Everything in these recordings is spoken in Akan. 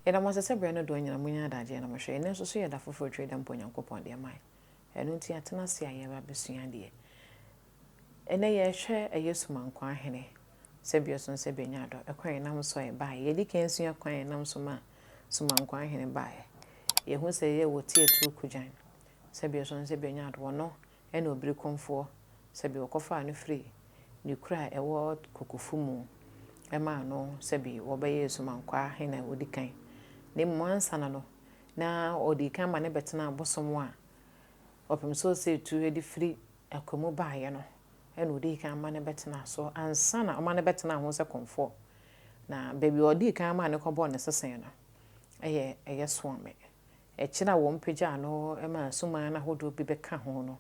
Yɛda mo ase sɛ berɛ ne dɔn nyina monya adagyeɛ na mohwɛ. Ɛnnɛ nso so yɛ da foforɔ Twere Dampɔ Nyankopɔn de ama yɛn. Ɛno nti yɛatena ase a yɛreba abɛsua adeɛ. Ɛnnɛ yɛrehwɛ ɛyɛ Sumankwaa Hene, Sɛbiɔso ne Sɛbiɔnyaadɔ, ɛkwan a yɛnam so a ɛbaeɛ. Yɛadi kan asua kwan a yɛnam so maa Sumankwaa Hene baeɛ. Yɛhu sɛ yɛ wɔ Tiatuo Kogyan, Sɛbiɔso ne Sɛbiɔnyaadɔ, ɔno ne Obirikomfoɔ, sɛbi wɔkɔfaa no firii ne kuro a ɛwɔ Kokofu mu maa no sɛbi wɔbɛyɛɛ Sumankwaa Hene a ɔdi kan. Na mmom ansa na no, na ɔdii kan ma no bɛtenaa bosom a ɔpem sɛ ɔsɛetu de firi Akwamu baeɛ no na ɔdii kan ma no bɛtenaa so ansa na ɔma no bɛtenaa ho sɛ kɔmfoɔ. Na baabi a ɔdii kan maa no kɔbɔɔ ne sese no yɛ ɛyɛ Soame. Akyire a wɔpagyaa no maa suman ahodoɔ bi bɛka ho no,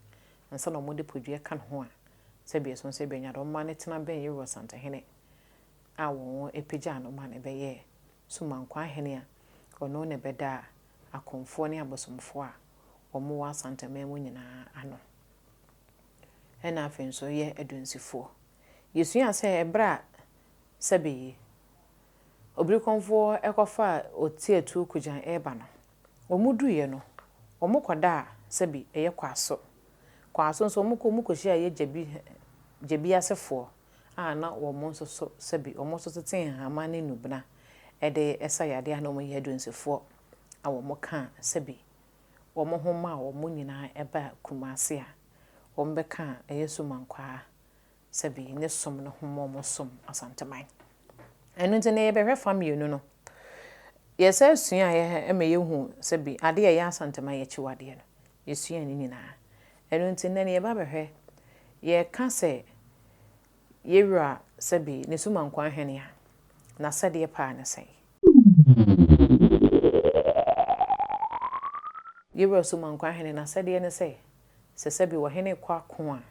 ansa na wɔde podua ka ne ho a, sɛbi ɛso sɛbi anya de, wɔmaa no tena bɛn Yewura Santehene a wɔpagyaa no maa no bɛyɛɛ Sumankwaa hene a ɔno na ɛbɛdaa akɔmfoɔ ne abosomfoɔ a wɔwɔ Asanteman mu nyinaa ano. Ɛna afei nso yɛ adunsifoɔ. Yɛsuaa sɛ ɛberɛ a sɛbe Obirikɔmfoɔ kɔfaa Otiatuo Kogyan reba no, wɔduruiɛ no, wɔkɔdaa sɛbe ɛyɛ Kwaso. Kwaso nso wɔkɔ wɔkɔhyiaa ɛyɛ Gyabi Gyabi asefoɔ a na wɔn nso so sɛbe wɔn nso tete nhama ne nnubena de sa yadeɛ a na wɔyɛ adunsifoɔ a wɔkaa sɛbe wɔn ho maa wɔn nyinaa baa Kumase a wɔbɛkaa ɛyɛ Sumankwaa sɛbe ne som no ho ma wɔsom Asanteman. Ɛno nti na yɛbɛhwɛ fa mmienu no. Yɛsan suaeɛ ma yɛhu sɛbe adeɛ a ɛyɛ Asanteman akyiwadeɛ no, yɛsuaa ne nyinaa. Ɛno nti nnɛ no yɛba bɛhwɛ, yɛka sɛ yɛwura sɛbe ne Sumankwaa hene a, n'asɛdeɛ paa ne sɛn? Yɛwura Sumankwaa hene n'asɛdeɛ ne sɛ, sɛ sɛbe ɔhene rekɔ ako a,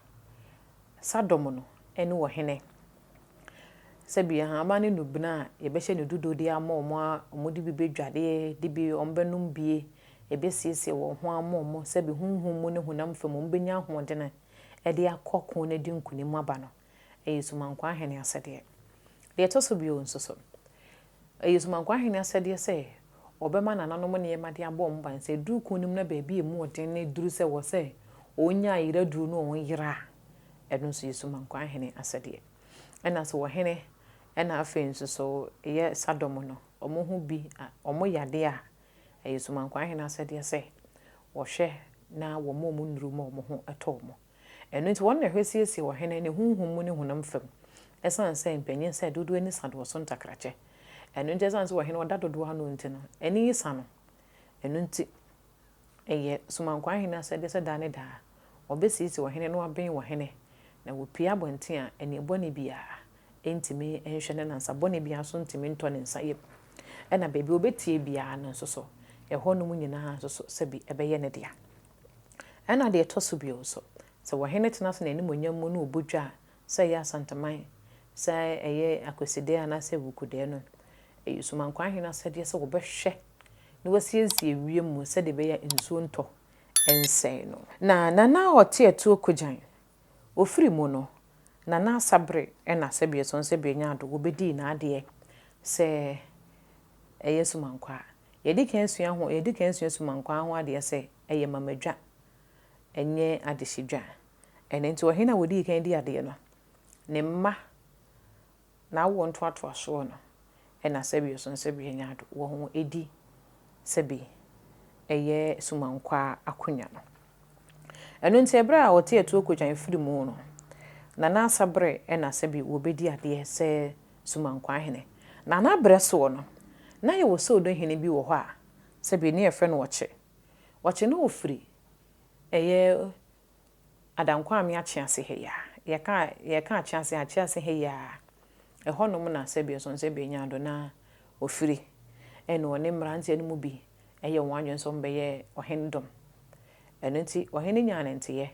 Sadɔm no ne ɔhene. Sɛbi ahaban ne nnubena a yɛbɛhyɛ no dudo de ama wɔn a wɔde bi bɛdwareɛ, de bi wɔbɛnom bie, yɛbɛsiesie wɔn ho ama wɔn sɛbi honhom mu ne honam fam wɔbɛnya ahoɔdene de akɔ ko no adi nkonim aba no, ɛyɛ Sumankwaa Hene asɛdeɛ. Deɛ ɛtɔ so bio nso so, Ɛyɛ Sumankwaa Hene asɛdeɛ sɛ ɔbɛma nananom nneɛma de abɔ wɔn ban. Sɛ ɛduru ko no mu na baabi a ɛmu ɔden no duru sɛ wɔ sɛ ɔnya ayera duru no ɔyera a, ɛno nso yɛ Sumankwaa Hene asɛdeɛ. Ɛna sɛ ɔhene ɛna afei nso so yɛ sadɔm no, wɔn ho bi, wɔn yadeɛ a, ɛyɛ Sumankwaa Hene asɛdeɛ sɛ wɔhwɛ na wɔma wɔn nnuru ma wɔn ho tɔ wɔn. Ɛno nti, wɔn na ɛhwɛ siesie ɔhene ne honhom mu ne honam fam, ɛsiane sɛ mpanyin sɛ dodoɔ ani sa doɔ so ntakrakyɛ. Ɛno nti, ɛsiane sɛ ɔhene ɔda dodoɔ ano nti no, ani sa no. Ɛno nti, ɛyɛ Somankwaa hene asɛdeɛ sɛ daa ne daa, ɔbɛsiesie ɔhene na waben ɔhene, na wɔpue abɔnten a, ani bɔne biara ntumi nhwɛ no na nsa bɔne biara nso ntumi ntɔ ne nsa yam. Ɛna baabi a ɔbɛtie biara no nso so, ɛhɔnom nyinaa nso so sɛbi ɛbɛyɛ ne dea. Ɛna deɛ ɛtɔ so bio nso, sɛ ɔhene tena ase n'animuonyam mu na ɔbɔ dwa a, sɛ ɛyɛ Asanteman, sɛ ɛyɛ Akwasidae anaasɛ Awukudae no, ɛyɛ Sumankwaa hene asɛdeɛ sɛ wɔbɛhwɛ na wasiesie wiem mu sɛdeɛ ɛbɛyɛ a nsuo ntɔ nsɛe no. Na Nana a ɔte Atuo Kogyan, ɔfiri mu no, Nana Asabere na Sɛbiɛsɔn Sɛbiɛnyaado wɔbɛdii n'adeɛ sɛ ɛyɛ Sumankwaa. Yɛadi kan asua ho, yɛadi kan asua sumankwaa ho adeɛ sɛ ɛyɛ mamadwa, ɛnyɛ adehyedwa. Ɛno nti ɔhene a ɔdii kan dii adeɛ no, ne mma, n'awoɔ ntoatoasoɔ no, ɛna sɛbi ɔso sɛbi anya ado, wɔn di sɛbi ɛyɛ sumankwaa akonnwa no. Ɛno nti ɛberɛ a ɔte atuo kogyan firi mu no, Nana Asaberɛ ɛna sɛbi wɔbɛdi adeɛ sɛ Sumankwaa hene. Na n'abrɛ soɔ no, na yɛwɔ Soodo hene bi wɔ hɔ a, sɛbi ne yɛfrɛ no Ɔkye. Ɔkye no ɔfiri ɛyɛ Adankwame Akyease ha yi ara. Yɛka yɛka Akyease a, Akyease ha yi ara. Ɛhɔnom na sɛbi Ɔsonsɛbi Nyaado na ɔfiri. Ɛna ɔne mmeranteɛ no mu bi yɛɛ wɔn adwene sɛ wɔbɛyɛ ɔhene dɔm. Ɛno nti, ɔhene nyaa ne nteyɛ,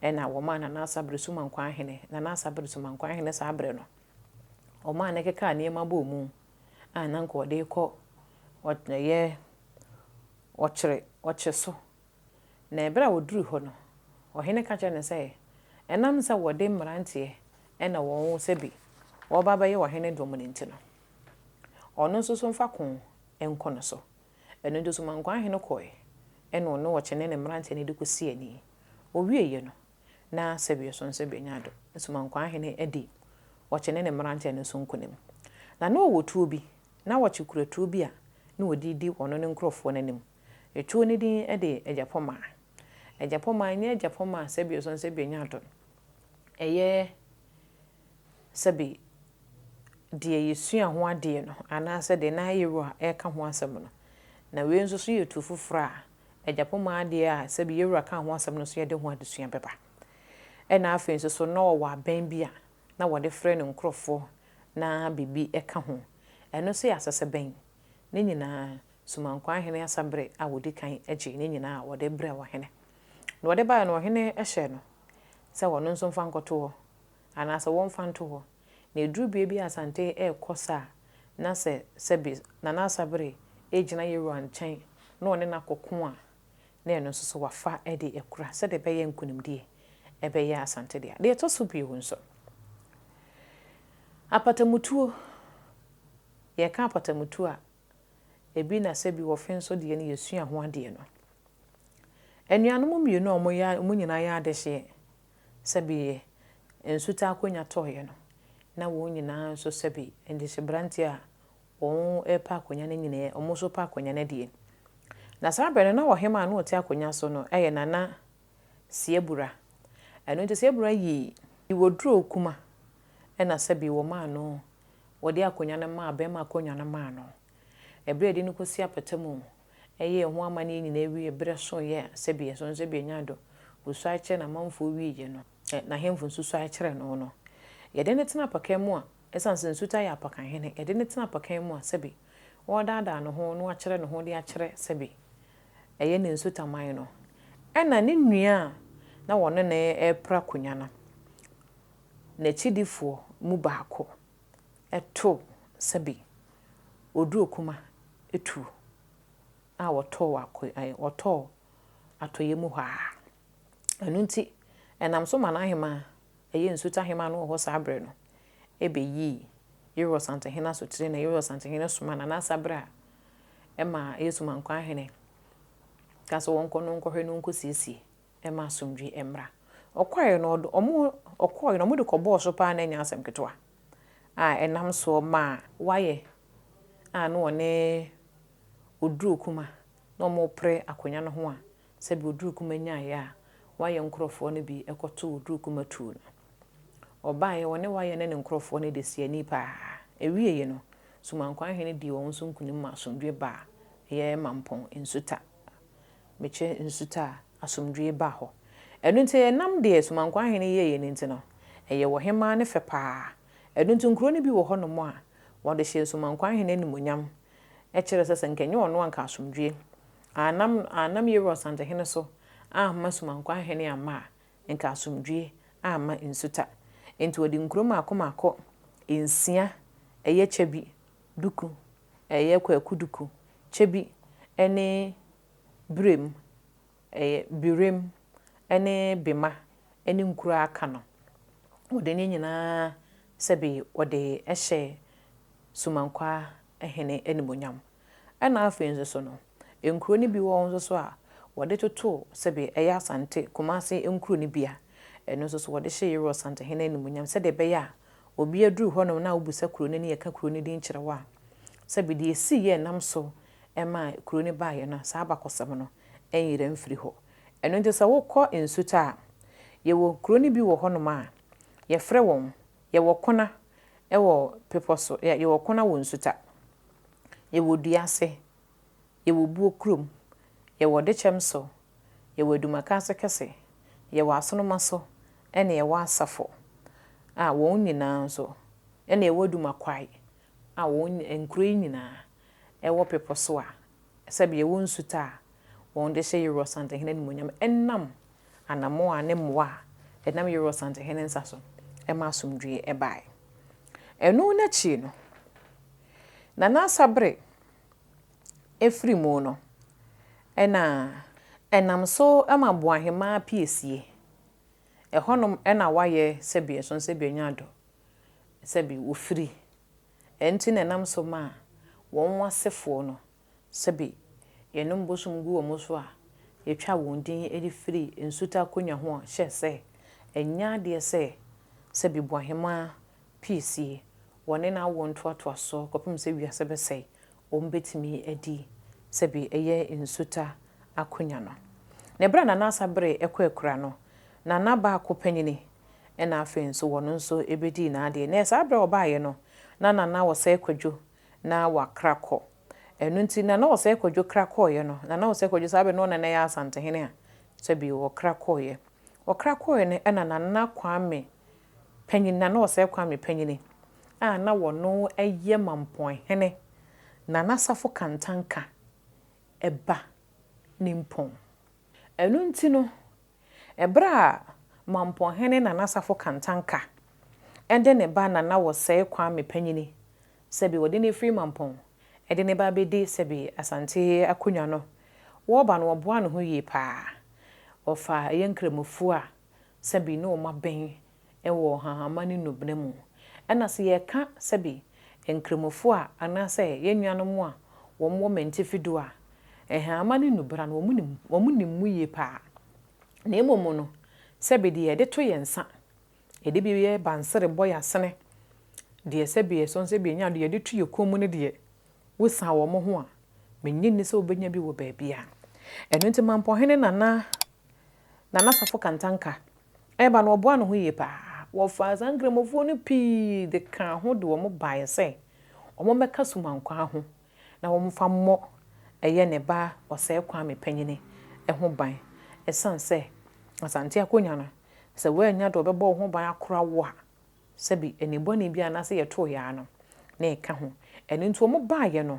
ɛna wɔmaa Nana Asabere Sumankwaa hene, Nana Asabere Sumankwaa hene saa berɛ no. Ɔmaa no kekaa nneɛma bɔɔ mu a na anka ɔde rekɔ ɛyɛ ɔkyere ɔkye so. Na ɛberɛ a ɔduruu hɔ no, ɔhene ka kyerɛɛ no sɛ, ɛnam sɛ wɔde mmeranteɛ na wɔn sɛbi wɔreba abɛyɛ ɔhene dɔm no nti no, ɔno nso so mfa ko nkɔ no so. Ɛno nti Somankwaa hene kɔeɛ ɛna ɔne ɔkye ne ne mmeranteɛ no de kɔsii ani. Ɔwieeɛ no, na sɛbeɛso nsɛbeɛnya do, Somankwaa hene adi ɔkye ne ne mmeranteɛ no so nkonim. Na na ɔwɔ tuo bi, na ɔkye kura tuo bi a na ɔde redi ɔno ne nkorɔfoɔ no anim. Tuo no din de Agyapɔmaa. Agyapɔmaa nyɛ agyapɔmaa sɛbeɛso nsɛbeɛnya do, ɛyɛ sɛbe deɛ yɛsua ho adeɛ no anaasɛ deɛ na yɛwura reka ho asɛm no. Na wei nso so yɛ tu foforɔ a agyapɔmma adeɛ a sɛbe yɛwura kaa ho asɛm no nso yɛde ho adesua bɛba. Ɛna afei nso so na ɔwɔ abɛn bi a na wɔde frɛ ne nkorɔfoɔ na biribi ka ho. Ɛno nso yɛ asɛsɛbɛn. Ne nyinaa Sumankwaa hene asaberɛ a wɔdi kan gyee ne nyinaa a wɔde brɛɛ ɔhene. Na wɔde baeɛ no ɔhene hyɛɛ no sɛ ɔno nso mfa nkɔto hɔ anaasɛ wɔmfa nto hɔ. Na ɛduru berɛ bi a Asante rekɔ sa a, na sɛ sɛbe Nana Asabere regyina Yewura nkyɛn na ɔne no akɔko a, na ɛno nso so wafa de akura sɛdeɛ ɛbɛyɛ nkonimdie ɛbɛyɛ Asante dea. Deɛ ɛtɔ so bio nso, apatamutuo, yɛka apatamutuo a, ebi na sɛbi wɔfe nso deɛ no yɛsua ho adeɛ no. Anuanom mmienu a wɔyɛ wɔn nyinaa yɛ adehyeɛ sɛbe nsuta akonnwa tɔeɛ no, na wɔn nyinaa nso sɛbe nhyehyeberanteɛ a wɔrepɛ akonnwa no nyinaa, wɔn nso repɛ akonnwa no adie. Na saa berɛ no, na ɔhemaa a na ɔte akonnwa so no yɛ Nana Siabura. Ɛno nti Siabura yii Iwoduro Kuma na sɛbe wɔmaa no, wɔde akonnwa no maa, barima akonnwa no maa no. Ɛberɛ a yɛde no kɔsi apata mu yɛɛ ho amanneɛ nyinaa wieeɛ, berɛ soeɛ a sɛbe ɛso nso sɛbe ɛnyaa dɔ, wɔsuae kyerɛɛ n'amanfoɔ wieeɛ no, n'ahemfo nso suae kyerɛɛ no no, yɛde no tena apakan mu a, ɛsiane sɛ Nsuta yɛ apakanhene, yɛde no tena apakan mu a, sɛbe ɔredaadaa ne ho na wakyerɛ ne ho de akyerɛ sɛbe ɛyɛ ne Nsutaman no, ɛna ne nua a na wɔne no repra akonnwa no, n'akyidifoɔ mu baako too sɛbe Odurokuma tuo a wɔtɔɔ wɔ akɔ ɛɛ wɔtɔɔ atɔeɛ mu hɔ ara. Ɛno nti, ɛnam so ma n'ahemaa, ɛyɛ Nsuta ahemaa no wɔ hɔ saa berɛ no, bɛyii Yerua Santehene asotire na Yerua Santehene somaa Nana Asaberɛ a ɛma ɛyɛ Sumankwaa hene ka sɛ wɔnkɔ no nkɔhwɛ no nkɔsiesie mma asomdwoe mmra. Ɔkɔeɛ no, ɔde wɔn ɔkɔeɛ no, wɔde kɔbɔɔ so paa na ɛnyɛ asɛm ketewa a ɛnam soɔ maa. Wayɛ a na ɔne Oduro Kuma na wɔrepere akonnwa no ho a sɛdeɛ Oduro Kuma nyaeɛ a Wayɛ nkorɔfoɔ no bi kɔtoo Oduro Kuma tuo no. Ɔbaeɛ, ɔne Wayɛ ne ne nkorɔfoɔ no de sii ani paa. Ɛwieeɛ no, Sumankwaa hene dii wɔn so nkunim maa asomdwoeɛ baa ɛyɛ Mampɔn Nsuta mekyɛ nsuta a, asomdwoeɛ ba hɔ. Ɛno nti ɛnam deɛ Sumankwaa hene yɛeɛ no nti no, ɛyɛ ɔhemmaa no fɛ pa ara. Ɛno nti nkuro no bi wɔ hɔnom a, wɔde hyɛɛ Sumankwaa hene animuonyam, kyerɛ sɛ sɛ nka ɛnyɛ ɔno a nka asomdwoeɛ annam annam Yeru Asantehene so amma Sumankwaa hene amma a, nka asomdwoeɛ amma nsuta. Enti wɔde nkuro mmaako mmaako nsia, ɛyɛ Kyɛbi, Duku, ɛyɛ Kwaku Duku, Kyebi ne Birem, ɛyɛ Birem ne Bema ne nkuro a aka no, wɔde ne nyinaa sɛbe wɔde hyɛ Sumankwaa hene animuonyam. Ɛna afei nso so no, nkuro no bi wɔ hɔ nso so a wɔde totoo sɛbe ɛyɛ Asante, Kumase nkuro no bi a, ɛno nso so wɔde hyɛ Yeru Asantehene animuonyam sɛdeɛ ɛbɛyɛ a obi aduru hɔnom na wobisa kuro no ne yɛka kuro no din kyerɛ wo a, sɛbe deɛ ɛsiiɛ a ɛnam so maa kuro no baeɛ no, saa abakɔsɛm no nyera mfiri hɔ. Ɛno nti sɛ wokɔ Nsuta a, yɛwɔ kuro no bi wɔ hɔnom a yɛfrɛ wɔn, yɛwɔ Kona wɔ bepɔ so, yɛwɔ Kona wɔ Nsuta, yɛwɔ Duase, yɛwɔ Buo kurom, yɛwɔ Dekyɛm so, yɛwɔ Adumakaase kɛse, yɛwɔ Asonoma so, ɛna yɛwɔ Asafo a wɔn nyinaa nso, ɛna yɛwɔ Adumakwae a wɔn nkuro yi nyinaa wɔ bepɔ so a sɛbe ɛwɔ nsuta a wɔde hyɛ Yeru Asantehene animuonyam ɛnam anammɔn a ne mmoa a ɛnam Yeru Asantehene nsa so ma asomdwoeɛ baeɛ. Ɛno n'akyi no, Nana Asabere firi mu no, ɛna ɛnam so ma Boahemaa piesie. Ɛhɔnom na wayɛ sɛbe ɛso sɛbe anya adɔ, sɛbe wɔfiri. Ɛno nti na ɛnam so maa wɔn asefoɔ no. sɛbe yɛnom bosom gu wɔn so a, yɛtwa wɔn din de firi nsuta akonnwa ho a, hyɛ sɛ ɛnyɛ adeɛ sɛ sɛbe Boahemaa piesie, wɔne n'awoɔ ntoatoasoɔ kɔpem sɛ wiase bɛsɛe, wɔn bɛtumi adi sɛbe ɛyɛ nsuta akonnwa no. Na ɛberɛ a Nana Asabere kɔ akura no, Nana baako panyini ɛna afei nso wɔno nso bɛdii n'adeɛ. Na saa berɛ a ɔbaeɛ no, na Nana Osei Kwadwo na wakra kɔ. Ɛno nti Nana Osei Kwadwo kra kɔeɛ no, Nana Osei Kwadwo saa berɛ no na ɔno na ɛyɛ Asantehene a sɛbe ɔkra kɔeɛ. Ɔkra kɔeɛ no ɛna Nana Kwame Panyin, Nana Osei Kwame Panyini a na wɔno yɛ Mampɔnhene, Nana Safo Kantanka ba Nimpɔn. Ɛno nti no, ɛberɛ a Mampɔnhene Nana Safo Kantanka de ne ba Nana Osei Kwame Panyini sɛbe wɔde no afiri Mampɔn de no ba abɛdi sɛbe Asante akonnwa no, wɔreba no wɔboaa ne ho yie pa ara. Wɔfaa ɛyɛ Nkramofoɔ a sɛbe ne wɔn abɛn wɔ nhahamma ne nnubena mu. Ɛna sɛ yɛreka sɛbe Nkramofoɔ a anaasɛ yɛn nuanom a wɔn wɔ Mantifi do a, nhahamma ne nnubena no wɔn nim, wɔn nim mu yie pa ara. Na mmom no, sɛbe deɛ yɛde to yɛn nsa, yɛde bi yɛ bansere bɔ yɛn asene, deɛ sɛbe ɛsɔn sɛbe yɛnya do yɛde to yɛn kɔn mu no deɛ, wosian wɔn ho a, mennye nni sɛ wobɛnya bi wɔ baabiara. Ɛno nti Mampɔhene Nana Nana Safo Kantanka reba no, ɔboaa ne ho yie pa ara. Wɔfaa saa Nkramofoɔ no pii de kaa ho de wɔn baeɛ sɛ wɔmmɛka Sumankwaa ho na wɔmfa mmɔ ɛyɛ ne ba Ɔsɛe Kwame Panyini ho ban. Ɛsiane sɛ Asante akonnwa no, sɛ woannya deɛ ɔbɛbɔ wo ho ban akora wo a, sɛbi ani bɔne bi anaasɛ yɛtoo yɛn ano na ɛka ho. Ɛno nti wɔn baeɛ no,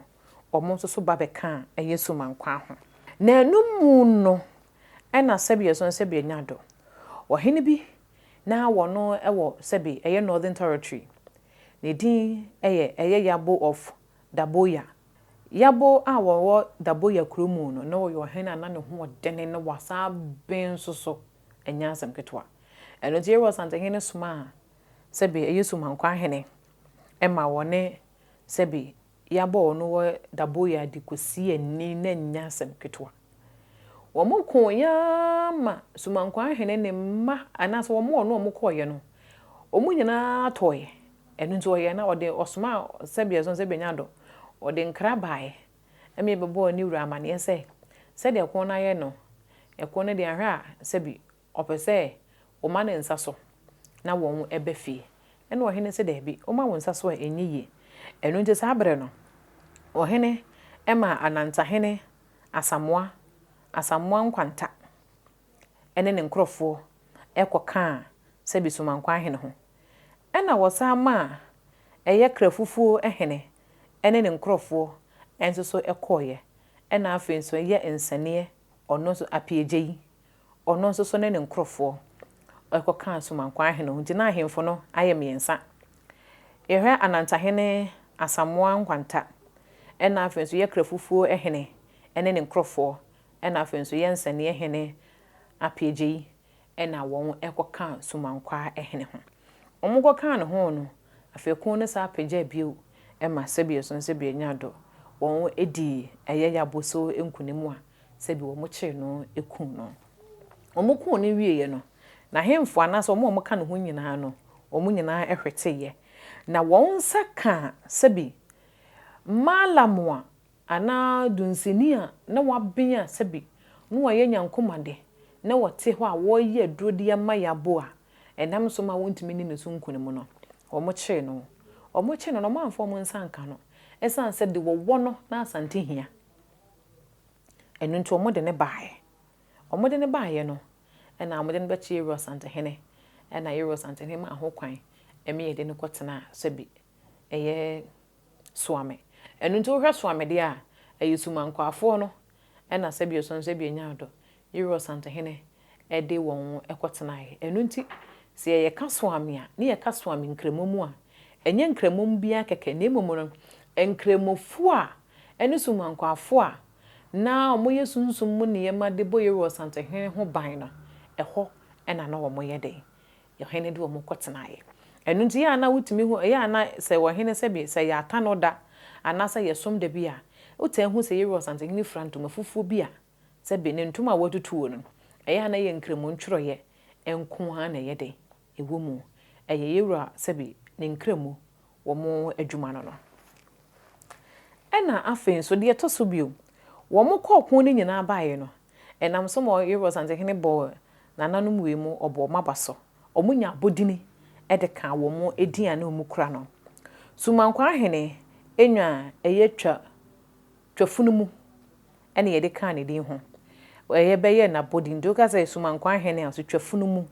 wɔn nso so ba bɛkaa ɛyɛ Sumankwaa ho. Na ɛno mu no ɛna sɛbi ɛso sɛbi anya do. Ɔhene bi na wɔno wɔ sɛbi ɛyɛ Northern Territory. Ne din ɛyɛ ɛyɛ Yabo of Daboya. Yabo a wɔwɔ Daboya kuro mu no, na ɔyɛ ɔhene a na ne ho ɔdene na wasan aben nso so. Ɛnyɛ asɛm ketewa. Ɛno nti Yɛwura Ɔsantehene somaa sɛbi ɛyɛ Sumankwaa hene ma wɔne sɛbi Yabo a ɔno wɔ Daboya de kɔsii ani na ɛnyɛ asɛm ketewa. Wɔkoeɛ ara ma Sumankwaa hene ne mma anaasɛ wɔn a ɔne wɔn kɔeɛ no, wɔn nyinaa tɔeɛ. Ɛno nti ɔyɛɛ na ɔde ɔsomaa sɛdeɛ ɛso sɛ bɛnya dɔ. Ɔde nkra baeɛ ma yɛbɛbɔɔ ne wura amaneɛ sɛ, sɛdeɛ ɛko no ayɛ no, ɛko no deɛ ahwɛ a sɛbi ɔpɛ sɛ wɔma ne nsa so na wɔba fie. Ɛnna ɔhene se, Dabi, woma wo nsa so a, ɛnyɛ yie. Ɛno nti saa berɛ no, ɔhene maa Anantahene Asamoah, Asamoah Nkwanta ne ne nkurɔfoɔ kɔkaa Sɛbi Somankwaa hene ho. Ɛnna wɔsan maa ɛyɛ Krafufuo hene ne ne nkurɔfoɔ nso so kɔeɛ. Ɛnna afei nso ɛyɛ Nsɛneɛ, ɔno nso Apiagyei ɔno nso so ne ne nkurɔfoɔ kɔkaa Sumankwaa hene ho. Nti na ahemfo no ayɛ mmiɛnsa. Yɛhwɛ Anantahene Asamoah Nkwanta, ɛna afei nso Yɛkrafufuo hene ne ne nkurɔfoɔ, ɛna afei nso Yɛnsɛneɛ hene Apiagyei ɛna wɔn kɔkaa Sumankwaa hene ho. Wɔn kɔkaa ne ho no, afei ko no saa pagyaa bio ma sɛbi ɛso sɛbi ɛnya do. Wɔn dii ɛyɛ Yaboso nkunim a sɛbi wɔkyeree no kuu no. Wɔkuu no wieeɛ no, n'ahemfo anaasɛ wɔn a wɔka ne ho nyinaa no, wɔn nyinaa hweteeɛ. Na wɔn nsa kaa sɛbi Maalam a anaa dunsini a na waben a sɛbi na wayɛ nyankomade na wɔte hɔ a wɔreyɛ aduro de ama Yabo a ɛnam so ma wɔntumi nni ne so nkonim no, wɔkyeree no. Wɔkyeree no no, wɔamfa wɔn nsa anka no ɛsiane sɛ deɛ wɔwɔ no na Asante hia. Ɛno nti wɔde no baeɛ. Wɔde no baeɛ no, ɛna wɔde no bɛkyeree Yewura Ɔsantehene, ɛna Yewura Ɔsantehene maa ho kwan ma yɛde no kɔtenaa sɛbi ɛyɛ Soame. Ɛno nti wohwɛ Soame deɛ a, ɛyɛ Sumankwaafoɔ no ɛna sɛbi ɔsɔn sɛbi Anyaado, Yewura Ɔsantehene de wɔn kɔtenaeɛ. Ɛno nti, sɛ yɛka Soame a, ne yɛka Soame Nkramomu a, ɛnyɛ Nkramomu biara kɛkɛ, na mmom no, Nkramofoɔ a ɛne Sumankwaafoɔ a na wɔyɛ sunsum mu nneɛma de bɔ Yeru Ɔsantehene ho ban no, ɛhɔ na na wɔyɛ dɛn? Ɔhene de wɔn kɔtenaeɛ. Ɛno nti, ɛyɛ a na wotumi hu, ɛyɛ a na sɛ ɔhene sɛbe, sɛ ɛyɛ atano da anaasɛ ɛyɛ som da bi a, Wotaa hu sɛ Yɛwura Ɔsantehene fira ntoma fufuo bi a sɛbe ne ntoma a watutuo no, ɛyɛ a na ɛyɛ Nkramu ntwerɛeɛ nko ara na ɛyɛ dɛn? Ɛwɔ mu. Ɛyɛ Yɛwura sɛbe ne Nkramu wɔn adwuma no no. Ɛna afei nso, deɛ ɛtɔ so bio, wɔn kɔɔ ko no nyinaa baeɛ no, ɛnam so ma Yɛwura Ɔsantehene bɔɔ nananom wei mu, ɔbɔɔ wɔn aba so. Wɔnya abodini de kaa wɔn edin a na wɔkura no. Sumankwaa hene nwa a ɛyɛ twa twafunu mu na yɛde kaa ne din ho. Ɛyɛ bɛyɛɛ n'abodin. Nti woka sɛ Sumankwaa hene a, so twafunu mu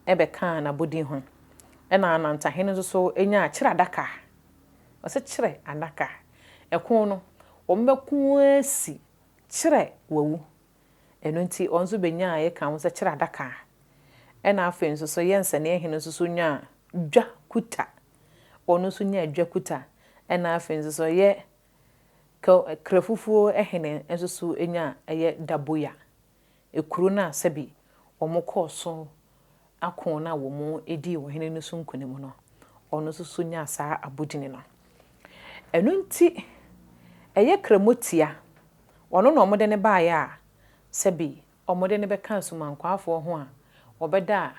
bɛkaa n'abodin ho. Ɛna Anantahene nso so nyaa kyerɛ adaka. Ɔsɛ kyerɛ adaka. Ɛko no, wɔbɛko asi kyerɛ wawu. Ɛno nti ɔno nso bɛnyaa yɛka ho sɛ kyerɛ adaka. Ɛna afei nso so yɛ nsɛnneɛ hene nso so nyaa dwa kuta. Ɔno nso nyaa dwa kuta. Ɛna afei nso so yɛ Krafufuo hene nso so nyaa ɛyɛ Daboya. Ekuro no a sɛbi wɔn kɔɔ so ako no a wɔn dii ɔhene no so nkunim no, ɔno nso so nyaa saa abodini no. Ɛno nti ɛyɛ Kramotia, ɔno na wɔde no baeɛ a sɛbi wɔde no bɛka Asumankwaafoɔ ho a wɔbɛda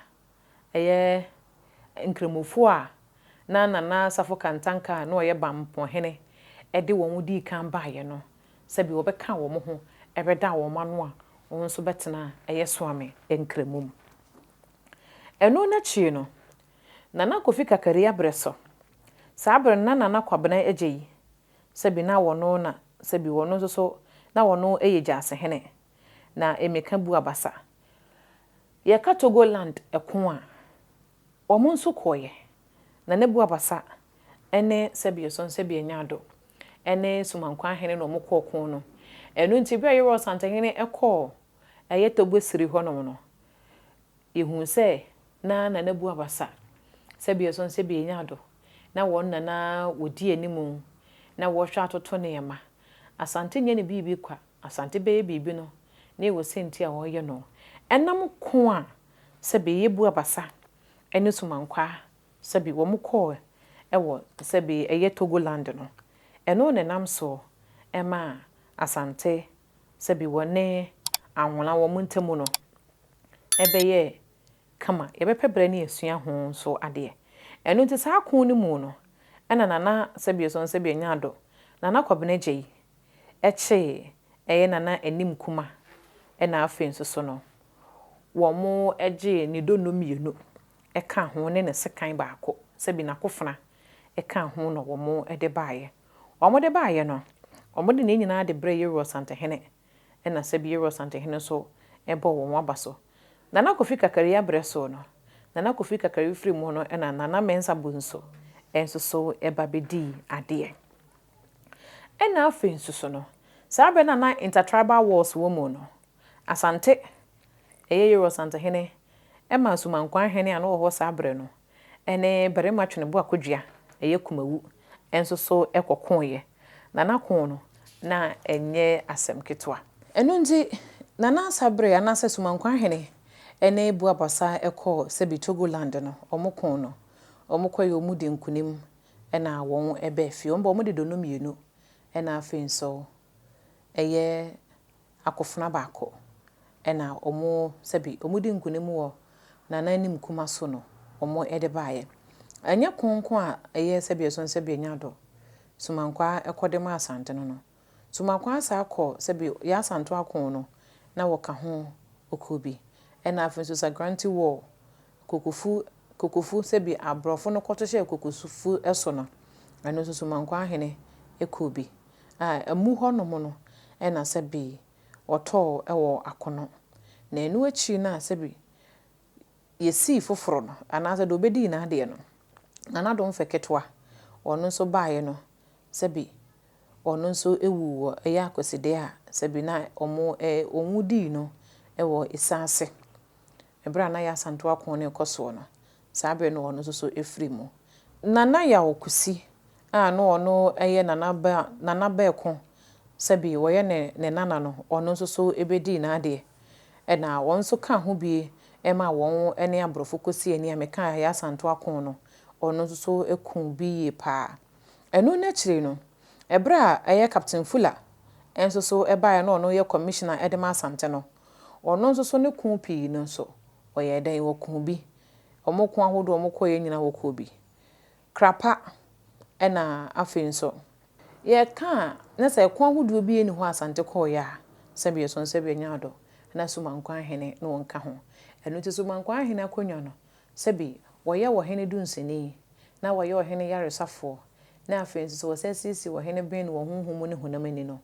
a ɛyɛ Nkramofoɔ a na Nana Safo Kantanka a na ɔyɛ Bampɔhene de wɔn dii kan baeɛ no, sɛbi wɔbɛka wɔn ho bɛda wɔn ano a wɔn nso bɛtena ɛyɛ Soame Nkramu mu. Ɛno n'akyiri no, Nana Kofi Kakari aberɛ so, saa berɛ no na Nana Kwabena Agyei, sɛbi na wɔno na sɛbi wɔno nso so na wɔno yɛ Gyasehene, na Emeka Buabasa. Yɛka Togoland ko a, wɔn nso kɔeɛ. Nana Buabasa ne sɛbi Ɔsɔn sɛbi Anyado ne Sumankwaa hene na wɔn kɔɔ ko no. Ɛno nti berɛ a Yewura Ɔsantehene kɔɔ ɛyɛ Togo Siri hɔnom no, yɛhuu sɛ na Nana Buabasa, sɛbi Ɔsɔn sɛbi Anyado, na wɔn na na wɔdi anim na wɔhwɛ atoto nneɛma. Asante nyɛ ne biribi kwa, Asante bɛyɛ biribi no na ɛwɔ sɛ nti a wɔyɛ no. Ɛnam ko a sɛbi Yɛ Buabasa ne Sumankwaa sɛbi wɔn kɔɔ wɔ sɛbi ɛyɛ Togoland no, ɛno na ɛnam soɔ ɛmaa Asante sɛbi wɔne Anwona wɔn ntamu no ɛbɛyɛɛ kama. Yɛbɛpɛ berɛ ne yɛasua ho nso adeɛ. Ɛno nti saa ko no mu no, ɛna Nana sɛbi Ɔsɔn sɛbi Anyado, Nana Kwabena Agyei kyee ɛyɛ Nana Anim Kuma, ɛna afei nso so no, wɔgyee ne donno mmienu kaa ho ne ne sekan baako, sɛbi n'akofena kaa ho na wɔde baeɛ. Wɔde baeɛ no, wɔde ne nyinaa de brɛɛ Yewura Ɔsantehene, ɛna sɛbi Yewura Ɔsantehene nso bɔɔ wɔn aba so. Nana Kofi Kakari aberɛ soɔ no, Nana Kofi Kakari firi mu no ɛna Nana Mensah Bonsu nso so ba bɛdii adeɛ. Ɛna afei nso so no, saa berɛ no a na intertribal wars wɔ mu no, Asante, ɛyɛ Yewura Ɔsantehene, ɛmaa Sumankwaa hene a na ɔwɔ hɔ saa berɛ no ne Barima Tweneboa Kodua, ɛyɛ Kumawu, nso so kɔkoeɛ. Na n'ako no, na ɛnyɛ asɛm ketewa. Ɛno nti, Nana Asaberɛ anaasɛ Sumankwaa hene ne Buabasa kɔɔ Sɛbi Togoland no, wɔkoo no. Wɔkɔeɛ, wɔdii nkunim na wɔbaa fie. Wɔn ba wɔde donno mmienu na afei nso ɛyɛ akofena baako na wɔn sɛbi wɔdi nkunim wɔ Nana anim kuma so no wɔde baeɛ. Ɛnyɛ ko nko a ɛyɛ sɛbi ɛso sɛbi ɛnya dɔ Sumankwaa ɛkɔ de ma Asante no no. Sumankwaa saa kɔ sɛbi yɛ Asantew ako no na wɔka ho ɔkuo bi. Ɛna afei nso Sagranti War Kokofu Kokofu sɛbi aborɔfo no kɔto hyɛɛ Kokofu so no ɛno nso Sumankwaa hene ɛkuo bi. A Amu hɔnom no na sɛbi wɔtɔɔ wɔ akono. Na ɛno akyiri no a sɛbi yɛsii foforɔ no, anaasɛ deɛ ɔbɛdii n'adeɛ no, Nana Domfɛ ketewa, ɔno nso baeɛ no, sɛbi ɔno nso wuu wɔ ɛyɛ Akwasideɛ a sɛbi na wɔn wɔn dii no wɔ Esaase. Ɛberɛ a na yɛ Asantew ako no rekɔ soɔ no, Saa bere no ɔno nso so firii mu. Nana Yaw Kusi a na ɔno yɛ Nana ba Nana Bɛɛko sɛbi wɔyɛ ne ne nana no, ɔno nso so bɛdii n'adeɛ. Ɛna wɔn nso kaa ho bi maa wɔn ne aborɔfo kɔsii ani a mekaa Yaa Asantewaa ko no, ɔno nso so kuu bi yie pa ara. Ɛno no akyiri no, Ɛberɛ a ɛyɛ Captain Fuller nso so baeɛ na ɔno yɛ Commissioner de ma Asante no, ɔno nso so ne ko pii no nso, ɔyɛɛ dɛn? Ɔkoo bi. Wɔn ko ahodoɔ a wɔkɔeɛ nyinaa wɔkɔɔ bi. Krapa ɛna afei nso. Yɛka a, na sɛ ɛko ahodoɔ bi nni hɔ a Asante kɔeɛ a, sɛdeɛ ɛso sɛdeɛ Nyado na Sumankwaa hene na wɔnka ho. Ɛno nti Sumankwaa hene akonnwa no, sɛbi wɔyɛ ɔhene dunsini, na wɔyɛ ɔhene yaresafoɔ, na afei nso sɛ wɔsan siesie ɔhene ben no wɔ honhom mu ne honam ani no,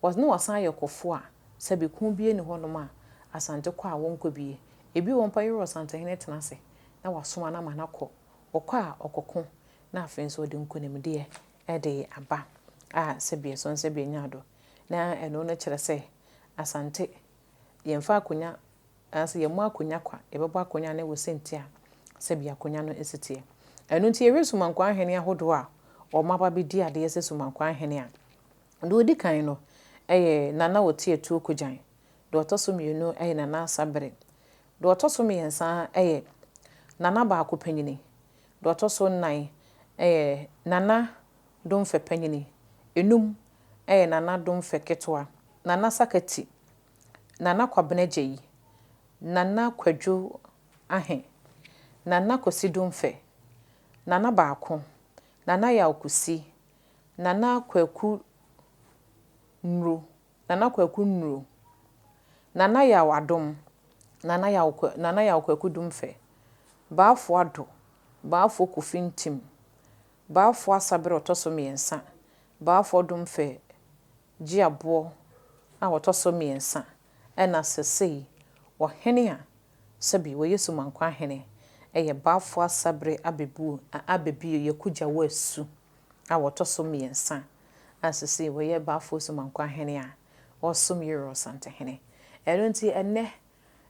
wɔ na wɔsan yɛ kɔfoɔ a, sɛbi ko biara nni hɔnom a Asante kɔ a wɔnkɔ bie. Ebi wɔ hɔ mpo a yɛwerɛ Ɔsantehene tena ase na wasoma no ama no akɔ. Ɔkɔ a ɔkɔko na afei nso ɔde nkonimdie de aba a sɛbi ɛso sɛbi ɛnya do. Na ɛno no kyerɛ sɛ Asante yɛmfa akonnwa anaasɛ yɛmmɔ akonnwa kwa, yɛbɛbɔ akonnwa no wɔ sɛnti a sɛbi akonnwa no si teɛ. Ɛno nti yɛhwɛ Sumankwaa ahene ahodoɔ a wɔn aba bɛdi adeɛ sɛ Sumankwaa ahene a, deɛ ɔdi kan no yɛ Nana Otiatuo Kogyan, deɛ ɔtɔ so mmienu yɛ Nana Asabere, deɛ ɔtɔ so mmiɛnsa yɛ Nana Baako Panyini, deɛ ɔtɔ so nnan yɛ Nana Domfɛ Panyini, enum yɛ Nana Domfɛ Ketewa, Nana Sakati, Nana Kwabena Gyei, Nana Kwadwo Ahe, Nana Kwasi Domfɛ, Nana Baako, Nana Yaw Kusi, Nana Kwaku Nnuro, Nana Kwaku Nnuro, Nana Yaw Adom, Nana Yaw Kwa Nana Yaw Kwaku Domfɛ, Baafo Addo, Baafo Kofi Ntim, Baafo Asabere a ɔtɔ so mmiɛnsa, Baafo Domfɛ Gyeaboɔ a ɔtɔ so mmiɛnsa, ɛna sesei ɔhene a sɛbi wɔyɛ Sumankwaa hene yɛ Baafo Asabere Abebu Abebio Yakugya Wasu a wɔtɔ so mmiɛnsa a sesei wɔyɛ Baafo Sumankwaa hene a ɔresom Yerɔ Ɔsantehene. Ɛno nti ɛnnɛ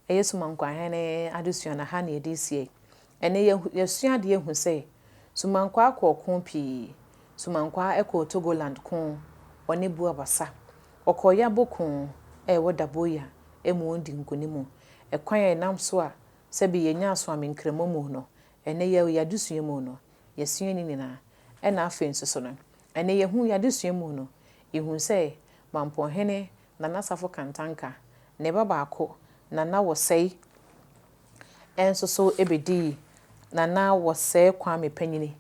ɛyɛ Sumankwaa hene adesua no ha na yɛde resie. Ɛnnɛ yɛasua adeɛ ahu sɛ Sumankwaa kɔɔ ko pii. Sumankwaa kɔɔ Togoland ko, ɔne Buabasa. Ɔkɔɔ Yabo ko a ɛwɔ Daboya mu ɔdi nkonim. Ɛkwan a ɛnam so a sɛbi yɛnya Asoame Nkramo mu no, ɛnnɛ yɛ yɛn adesua mu no, yɛasua ne nyinaa. Ɛna afei nso so no, ɛnnɛ yɛhu yɛn adesua mu no, yɛhu sɛ Mampɔnhene Nana Safo Kantanka, ne ba baako Nana Wɔsɛe nso so bɛdii Nana Wɔsɛe Kwame Panyini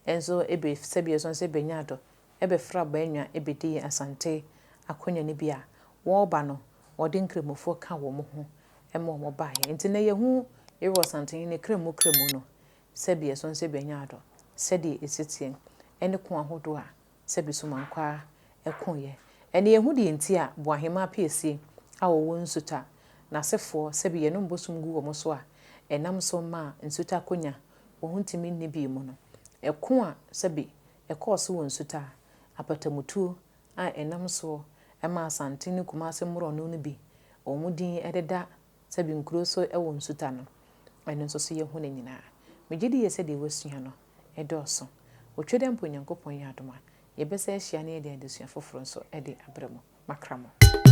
nso bɛ sɛbi ɛso nso bɛnyaa dɔ bɛfra Baanwa bɛdii Asante akonnwa no bi a wɔreba no wɔde Nkramofoɔ ka wɔn ho ma wɔn baeɛ. Nti nnɛ yɛhu Yɛwɔ Asantehene Kramu Kramu no sɛbi ɛso nso bɛnyaa dɔ sɛdeɛ ɛsi teɛ ne ko ahodoɔ a sɛbi Somankwaa koeɛ. Ɛnna yɛhu deɛ nti a Boahemaa Piesie a ɔwɔ Nsuta n'asefoɔ sɛbi yɛnom bosom gu wɔn so a ɛnam so maa Nsuta akonnwa wɔn ntumi nni bio mu no. Ɛko a sɛbi ɛkɔɔ so wɔ Nsuta, apatamutuo a ɛnam soɔ maa Asante ne Kumase mmorɔno no bi wɔn din deda sɛbi nkuro so wɔ Nsuta no, ɛno nso so yɛhu ne nyinaa. Megye di yie sɛ deɛ woasua no dɔɔso. Otwa dɛ mpo Nyankopɔn yɛ adom a, yɛbɛsan ahyia na yɛde adesua foforɔ nso de abrɛ mo. Makra mo.